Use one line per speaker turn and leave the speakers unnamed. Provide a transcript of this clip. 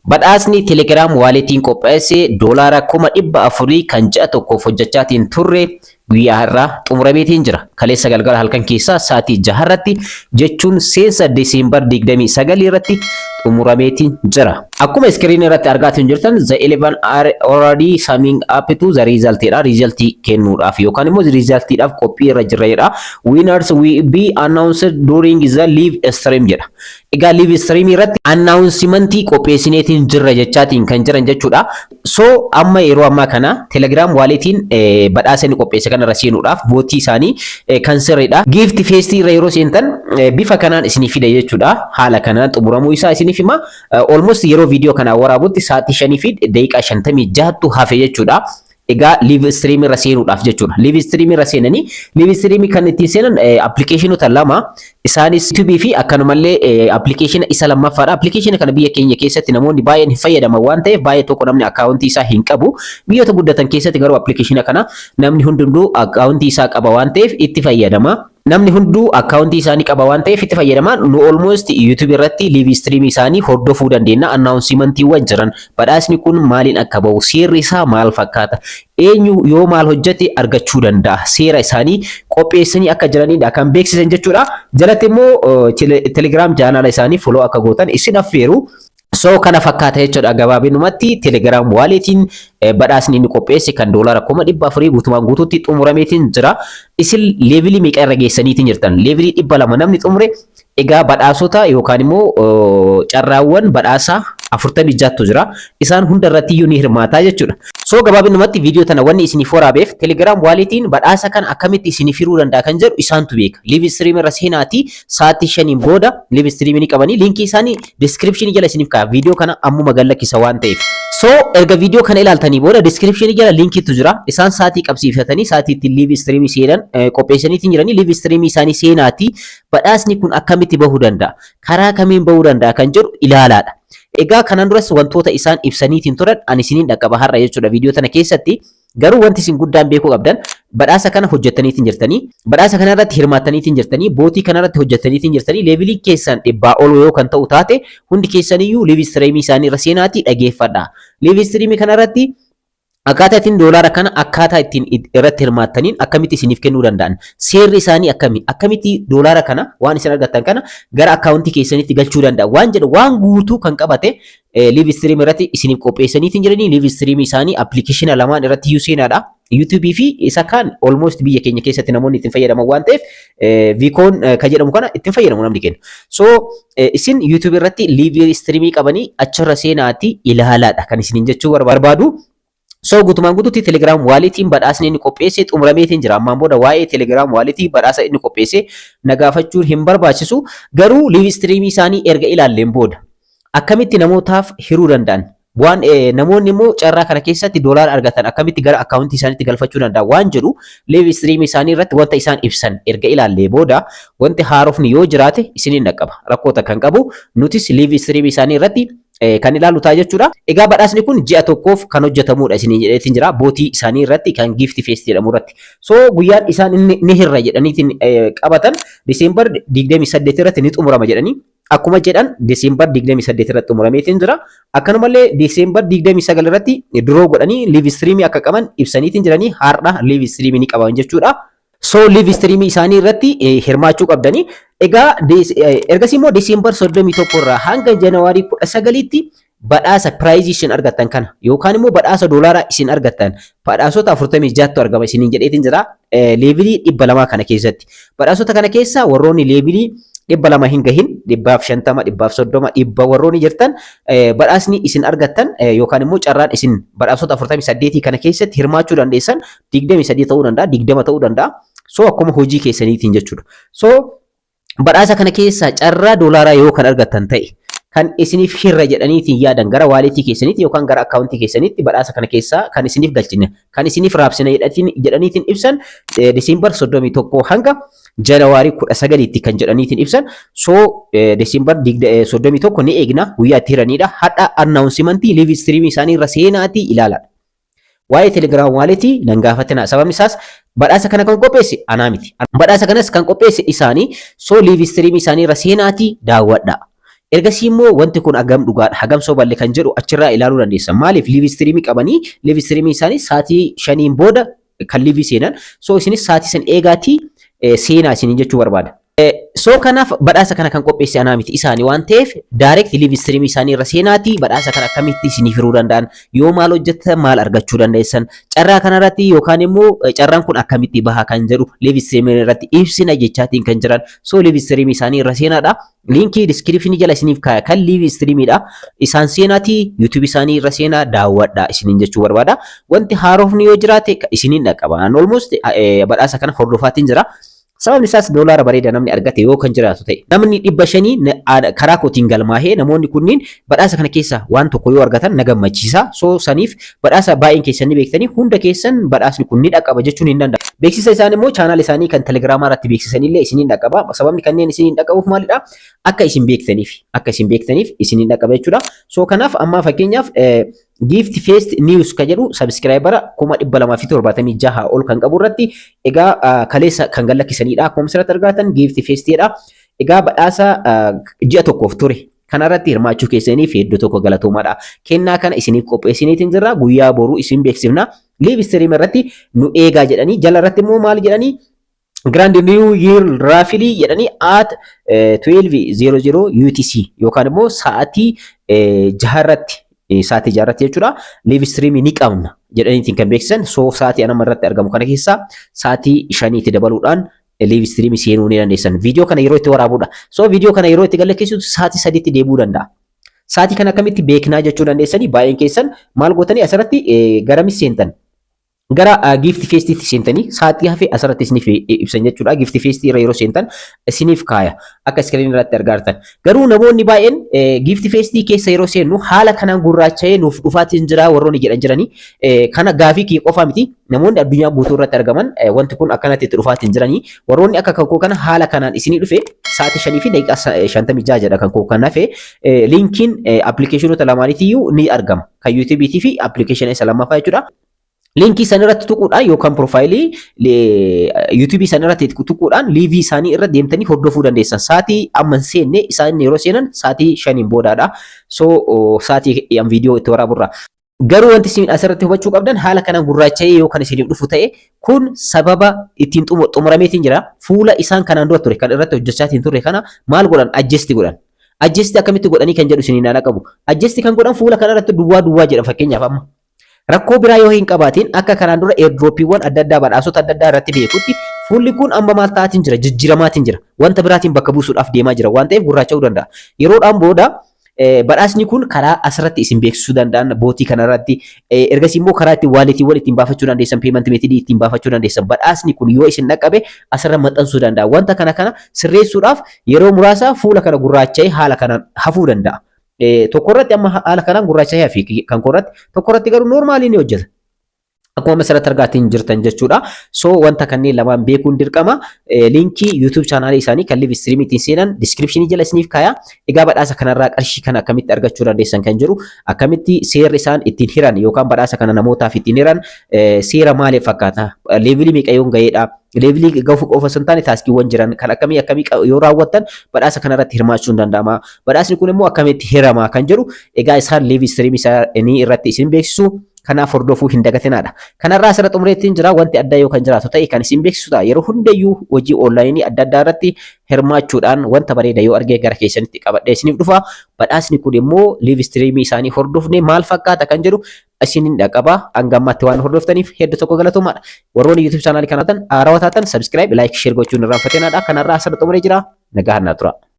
Badhaasni Telegram walletiin qopheesse $400,000 kan ji'a tokkoof hojjechaatiin turre guyyaa har'aa xumurameetiin jira. Kaleessa galgala halkan keessaa sa'aatii 6 irratti, jechuun seensa December 29 irratti xumurameetiin jira. Akkuma screen irratti argaatiin jirtan, "The 11 are already summing up to the result" jedha. Resultii kennuudhaaf yookaan immoo resultiidhaaf qophii irra jirra jedha. "Winners will be announced during the live stream" jedha. Egaa live stream irratti announcementii qopheessineetiin jirra jechaatiin kan jiran jechuudha. So amma yeroo ammaa kana Telegram walletiin badhaasa inni qopheesse kanarra seenuudhaaf botii isaanii kan sirriidha. Gift Fest irra yeroo seentan bifa kanaan isinii fida jechuudha. Haala kanaan xumuramuu isaa isiniif hima. Almost yeroo viidiyoo kana waraabutti sa'aatii 5:56tu hafe jechuudha. Egaa live stream irra seenuudhaaf jechuudha. Live stream irra seenanii, live stream kan ittiin seenan applicationota lama, isaanis YouTube fi akkanumallee application isa lammaffaadha. Application kana biyya keenya keessatti namoonni baay'een hin fayyadaman waan ta'eef, baay'ee tokko namni accountii isaa hin qabu. Biyyoota guddatan keessatti garuu application kana namni hundumtuu accountii isaa qaba waan ta'eef itti fayyadama. Namni hunduu accountii isaanii qaba waan ta'eef itti fayyadama. Nu almost YouTube irratti live stream isaanii hordofuu dandeenya. Announcementiiwwan jiran, badhaasni kun maaliin akka bahu, seerri isaa maal fakkaata, eenyu yoo maal hojjete argachuu danda'a, seera isaanii qopheessanii akka jiranidha kan beeksisan jechuudha. Jalatti immoo Telegram channela isaanii follow akka gootan isin affeeru. So kana fakkaata jechuudha gabaabinumatti. Telegram walletiin badhaasni inni qopheesse kan $400,000 guutumaan guutuutti xumurameetiin jira. Isin levelii meeqa irra geessaniitiin jirtan? Levelii 200 namni xumure egaa badhaasota yookaan immoo carraawwan badhaasaa 46tu jira. Isaan hunda irratti iyyuu ni hirmaataa jechuudha. So gabaabinumatti viidiyoo tana wanni isiniif waraabeef, Telegram walletiin badhaasa kana akkamitti isiniif hiruu danda'a kan jedhu isaantu beeka. Live stream irra seenaatii sa'aatii 5n booda live stream ni qabanii, linkii isaanii description jala isiniif kaa'a. Viidiyoo kana ammuma gallakkisa waan ta'eef. So erga viidiyoo kana ilaaltanii booda description jala linkiitu jira. Isaan sa'aatii qabsiifatanii sa'aatii ittiin live stream seenan qopheessaniitiin jiranii, live stream isaanii seenaatii badhaasni kun akkamitti bahuu danda'a? Karaa kamiin bahuu danda'a kan jedhu ilaalaadha. Egaa kanaan duras wantoota isaan ibsaniitiin turan ani isiniin dhaqqaba har'a jechuudha viidiyoo tana keessatti. Garuu wanti isin guddaan beekuu qabdan, badhaasa kana hojjettaniitiin jirtanii, badhaasa kana irratti hirmaattaniitiin jirtanii, botii kana irratti hojjettaniitiin jirtanii, leveliin keessan 100 ol yoo kan ta'u taate, hundi keessaniyyuu live streamii isaanii irra seenaatii dhageeffadha. Live streamii kana irratti akkaataa ittiin doolaara kana akkaataa ittiin irratti hirmaattaniin akkamitti isiniif kennuu danda'an, seerri isaanii akkami, akkamitti doolaara kana waan isin argattan kana gara accountii keessanitti galchuu danda'a waan jedhu, waan guutuu kan qabate live stream irratti isiniif qopheessaniitiin jiranii. Live stream isaanii applicationa lamaan irratti iyyuu seenaadha. YouTube fi isa kaan almost biyya keenya keessatti namoonni ittiin fayyadaman waan ta'eef, Viikoon kan jedhamu kana ittiin fayyadamu namni kennu. So isin YouTube irratti live streamii qabanii achirra seenaatii ilaalaadha kan isiniin jechuu barbaadu. So guutumaan guutuutti Telegram walletiin badhaasni inni qopheesse xumurameetiin jira. Ammaan booda waa'ee Telegram walletii badhaasa inni qopheesse na gaafachuun hin barbaachisu. Garuu live streamii isaanii erga ilaalleen booda akkamitti namootaaf hiruu danda'an, waan namoonni immoo carraa kana keessatti doolaara argatan akkamitti gara accountii isaaniitti galfachuu danda'an waan jedhu, live streamii isaanii irratti wanta isaan ibsan erga ilaallee booda wanti haarofni yoo jiraate isiniin dhaqqaba. Rakkoota kan qabu nutis live streamii isaanii irratti kan ilaalu ta'a jechuudha. Egaa badhaasni kun ji'a tokkoof kan hojjetamudha isiniin jedheetiin jira. Botii isaanii irratti kan Gift Fest jedhamu irratti. So guyyaan isaan ni hirra jedhaniitiin qabatan December 28 irratti ni xumurama jedhanii, akkuma jedhan December 28 irratti xumurameetiin jira. Akkanumallee December 29 irratti draw godhanii live streamii akka qaban ibsaniitiin jiranii, har'a live streamii ni qaban jechuudha. So live streamii isaanii irratti hirmaachuu qabdanii. Egaa ergasii immoo December 31 irraa hanga January 19tti badhaasa prizeii isin argattan kana yookaan immoo badhaasa doolaaraa isin argattan, badhaasota 46tu argama isiniin jedheetiin jira levelii 200 kana keessatti. Badhaasota kana keessa warroonni levelii 200 hin gahin, 150, 130, 100 warroonni jirtan, badhaasni isin argattan yookaan immoo carraan isin badhaasota 48 kana keessatti hirmaachuu dandeessan 23 ta'uu danda'a, 20 ta'uu danda'a. So akkuma hojii keessaniitiin jechuudha. So badhaasa kana keessa carraa doolaaraa yoo kan argattan ta'e, kan isiniif hirra jedhaniitiin yaadan gara walletii keessaniitti yookaan gara accountii keessaniitti badhaasa kana keessaa kan isiniif galchine, kan isiniif raabsine jedhaniitiin ibsan December 31 hanga January 19tti kan jedhaniitiin ibsan. So December 31 ni eegna, guyyaa itti hiranidha. Hadha announcementii live streamii isaanii irra seenaatii ilaaladha. Waa'ee Telegram walletii nan gaafatina. Sababni isaas badhaasa kana kan qopheesse anaa miti. Badhaasa kanas kan qopheesse isaanii. So live streamii isaanii irra seenaatii daawwadha. Ergasii immoo wanti kun hagam dhugaadha, hagam soballe kan jedhu achirraa ilaaluu dandeessan. Maaliif live streamii qabanii, live streamii isaanii sa'aatii 5n booda kan live seenan. So isinis sa'aatii san eegaatii seenaa isiniin jechuu barbaada. So kanaaf badhaasa kana kan qopheesse anaa miti, isaanii waan ta'eef, direct live streamii isaanii irra seenaatii badhaasa kana akkamitti isiniif hiruu danda'an, yoo maal hojjettan maal argachuu dandeessan, carraa kanarratti yookaan immoo carraan kun akkamitti baha kan jedhu live streamii irratti ibsina jechaatiin kan jiran. So live streamii isaanii irra seenaadha. Linkii descriptionii jala isiniif kaaya kan live streamiidha. Isaan seenaatii YouTube isaanii irra seenaa daawwadha isiniin jechuu barbaada. Wanti haarofni yoo jiraate isiniin dhaqqaba. Almost badhaasa kana hordofaatiin jira. Sababni isaas doolaara bareeda namni argate yoo kan jiraatu ta'e. Namni 500 karaa kootiin galmaahee namoonni kunniin badhaasa kana keessa waan tokko yoo argatan na gammachiisa. So saniif badhaasa baay'een keessan ni beektanii, hunda keessan badhaasni kun ni dhaqqaba jechuun hin danda'amu. Beeksisa isaan immoo channel isaanii kan Telegramaa irratti beeksisanillee isiniin dhaqqaba. Sababni kanneen isiniin dhaqqabuuf maalidha? Akka isin beektaniif isiniin dhaqqaba jechuudha. So kanaaf amma fakkeenyaaf Gift Fest News kan jedhu subscribera 276,000 ol kan qabu irratti egaa kaleessa kan gallakkisanidha. Akkuma asirratti argatan Gift Festiidha. Egaa badhaasa ji'a tokkoof ture kanarratti hirmaachuu keessaniif hedduu tokko galatoomaadha. Kennaa kana isiniif qopheessiniitiin jirra. Guyyaa boruu isin beeksifna. Live stream irratti nu eegaa jedhanii, jala irratti immoo maal jedhanii, Grand New Year Raffle jedhanii at 12:00 UTC yookaan immoo sa'aatii jaharratti, sa'aatii jaharratti jechuudha. Live stream ni qabna jedhaniitiin kan beeksisan. So sa'aatii anama irratti argamu kana keessaa sa'aatii 5tti dabaluudhaan live stream seenuu ni dandeessan. Viidiyoo kana yeroo itti waraabudha. So viidiyoo kana yeroo itti galakkisuutu sa'aatii 3tti deebi'uu danda'a. Sa'aatii kana akkamitti beeknaa jechuu dandeessanii, baay'een keessan maal gootanii asirratti garamis seentan? Gara Gift Festiitti seentanii sa'aatii hafe asirratti isiniif ibsan jechuudha. Gift Festii irra yeroo seentan isiniif kaaya akka screen irratti argaartan. Garuu namoonni baay'een Gift Festii keessa yeroo seennu haala kanaan gurraacha'ee nuuf dhufaatiin jira warroonni jedhan jiranii, kana gaafii kiyya qofaa miti, namoonni addunyaa guutuu irratti argaman wanti kun akkanatti itti dhufaatiin jiranii. Warroonni akka kankoo kana haala kanaan isinii dhufe, sa'aatii 5:56 jedha kan koo kan hafe, linkiin applicationoota lamaaniitiyyuu ni argama, kan YouTubeiitii fi applicationii isa lammaffaa jechuudha. Linkii san irratti tuquudhaan yookaan profileii YouTubeii san irratti tuquudhaan liveii isaanii irra deemtanii hordofuu dandeessan. Sa'aatii amma hin seenne, isaan yeroo seenan sa'aatii 5n boodaadha. So sa'aatii an viidiyoo itti waraaburra. Garuu wanti isin asirratti hubachuu qabdan, haala kanaan gurraacha'ee yoo kan isiniif dhufu ta'e, kun sababa ittiin xumurameetiin jira. Fuula isaan kanaan dura ture kan irratti hojjechaatiin turre kana maal godhan? Adjust godhan. Adjust akkamitti godhanii kan jedhu isiniin haala qabu. Adjust kan godhan fuula kanarratti duwwaa duwwaa jedha fakkeenyaaf amma. Rakkoo biraa yoo hin qabaatin, akka kanaan dura airdropiiwwan adda addaa, badhaasota adda addaa irratti beekutti, fuulli kun amma maal ta'aatiin jira? Jijjiiramaatiin jira. Wanta biraatiin bakka buusuudhaaf deemaa jira waan ta'eef gurraacha'uu danda'a. Yeroodhaan booda badhaasni kun karaa asirratti isin beeksisuu danda'an botii kanarratti, ergasii immoo karaa ittiin walletiiwwan ittiin baafachuu dandeessan, payment methodii ittiin baafachuu dandeessan, badhaasni kun yoo isin dhaqqabe asirra maxxansuu danda'a. Wanta kana kana sirreessuudhaaf yeroo muraasa fuula kana gurraacha'ee haala kanaan hafuu danda'a. Tokko irratti amma haala kanaan gurraacha'ee hafi kan korratti, tokko irratti garuu normalii ni hojjeta. Akkuma asirratti argaatiin jirtan jechuudha. So wanta kanneen lamaan beekuun dirqama. Linkii YouTube channelii isaanii kan live streamii ittiin seenan descriptionii jala isiniif kaaya. Egaa badhaasa kanarraa qarshii kana akkamitti argachuu dandeessan kan jedhu, akkamitti seerri isaan ittiin hiran yookaan badhaasa kana namootaaf ittiin hiran seera maaliif fakkaata? Levelii meeqa yoon ga'eedha? Levelii gahuuf qofa osoo hin taane, taskiiwwan jiran kan akkamii akkamii yoo raawwattan badhaasa kanarratti hirmaachuun danda'ama? Badhaasni kun immoo akkamitti hirama kan jedhu egaa isaan live streamii isaanii irratti isin beeksisu. Kanaaf hordofuu hin dagatinaadha. Kanarraa asirra xumureettiin jira. Wanti addaa yoo kan jiraatu ta'e kan isin beeksisu ta'a. Yeroo hundayyuu hojii onlineii adda addaa irratti hirmaachuudhaan wanta bareeda yoo argee gara keessanitti qabadhee isiniif dhufa. Badhaasni kun immoo live streamii isaanii hordofne maal fakkaata kan jedhu isinin dhaqqaba. Hanga ammaatti waan hordoftaniif hedduu tokko galatoomaadha. Warroonni YouTube channelii kana haarawaa taatan subscribe, like, share gochuun irraanfatinaadha. Kanarraa asirra xumuree jira. Nagaa tura.